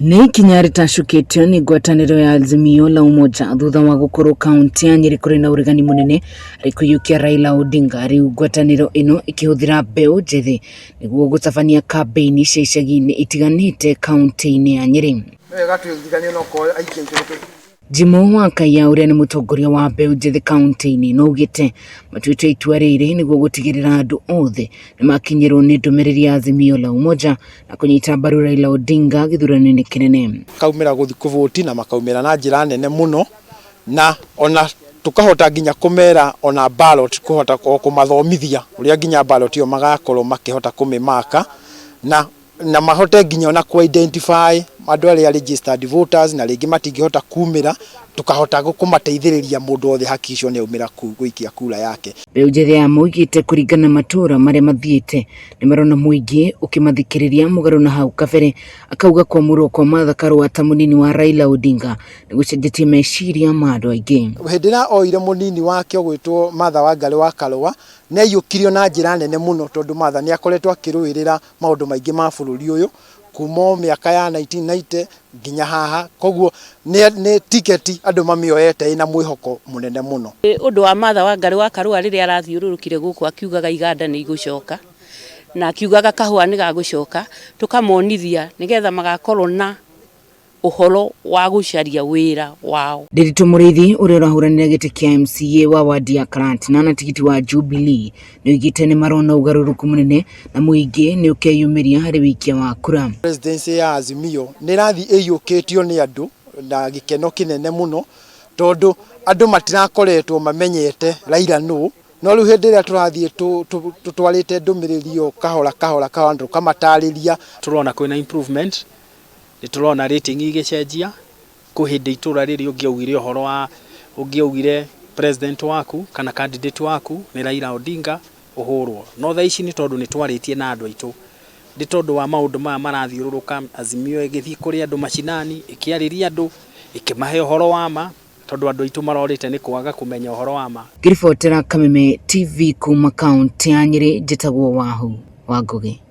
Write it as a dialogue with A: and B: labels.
A: Nĩ ikinya rĩtacũkĩtio nĩ ngwatanĩro ya Azimio la Umoja thutha wa gũkorwo kaunti ya Nyĩrĩ kũrĩ na ũregani mũnene harĩ kũiyũkia Raila Odinga. Rĩu ngwatanĩro ĩno ĩkĩhũthĩra mbeũ njĩthĩ nĩguo gũtabania kambĩini cia icagi-inĩ itiganĩte kaunti-inĩ ya Nyĩrĩ.
B: Wega twĩririkanie no korwo aingĩ aitũ nĩ
A: Jimo wa Kaiya ũrĩa nĩ mũtongoria wa mbeũ njĩthĩ kaunti-inĩ no augĩte matuĩte itua rĩrĩ nĩguo gũtigĩrĩra andũ othe nĩ makinyĩrwo nĩ ndũmĩrĩri ya Azimio la Umoja na kũnyita mbaru Raila Odinga gĩthurano-inĩ kĩnene.
B: Makaumĩra gũthiĩ kũvoti na makaumĩra na njĩra nene mũno na ona tũkahota nginya kũmera ona ballot kũhota o kũmathomithia ũrĩa nginya ballot ĩyo magakorwo makĩhota kũmĩmaka na na mahote nginya ona kũ identify andũ arĩa registered voters na rĩngĩ matingĩhota kumĩra tũkahota kũmateithĩrĩria mũndũ wothe hakikisho nĩ aumĩra gũikia kura yake.
A: Mbeũ njĩthĩ aya moigĩte kũringana na matũũra marĩa mathiĩte nĩ marona mũingĩ ũkĩmathikĩrĩria mũgarũ na hau kabere. Akauga kwamũrwo kwa Martha Karua ta mũnini wa Raila Odinga nĩ gũcenjetie meciria ma andũ aingĩ.
B: Hĩndĩ ĩrĩa oire mũnini wake ũgwĩtwo Martha Wangari wa Karũa nĩ aiyũkirio na njĩra nene mũno tondũ Martha nĩ akoretwo akĩrũĩrĩra maũndũ maingĩ ma bũrũri ũyũ kuma o mĩaka ya 1990 nginya haha, koguo nĩ tiketi andũ mamĩoete ĩna mwĩhoko mũnene mũno.
C: Ũndũ wa Martha Wangari wa Karũa rĩrĩa arathiũrũrũkire gũkũ akiugaga iganda nĩ igũcoka na akiugaga kahũa nĩ gagũcoka, tũkamonithia nĩgetha magakorwo na ũhoro wa gũcaria wĩra wao.
A: Ndiritu Mũrĩithi ũrĩa ũrahũranĩra gĩtĩ kĩa MCA wa wadi ya Karatina na tigiti wa Jubilee nĩoigĩte nĩmarona ũgarũrũku mũnene na mũingĩ nĩũkeyumĩria harĩ wĩikia wa kura.
B: Presidency ya Azimio nĩ ĩrathiĩ ĩiyũkĩtio nĩ andũ na gĩkeno kĩnene mũno tondũ andũ matirakoretwo mamenyete Raila nũ, no rĩu hĩndĩ ĩrĩa tũrathiĩ tũtwarĩte ndũmĩrĩri ĩyo kahora kahora kahora tũkamatarĩria.
D: Tũrona kwĩna improvement Nĩ tũrona rating igĩcenjia, kwĩ hĩndĩ itũra rĩrĩ ũngĩaugire ũhoro wa, ũngĩaugire president waku kana candidate waku nĩ Raila Odinga ũhũrwo. No thaa ici nĩ tondũ nĩ twarĩtie na andũ aitũ, nĩ tondũ wa maũndũ maya marathiũrũrũka, Azimio ĩgĩthiĩ kũrĩ andũ mashinani, ĩkĩarĩria andũ, ĩkĩmahe ũhoro wa ma, tondũ andũ aitũ marorĩte nĩ kwaga kũmenya ũhoro wa ma.
A: Ngĩribotera Kameme TV kuma kaũntĩ ya Nyĩrĩ, njĩtagwo Wahu wa Ngũgĩ.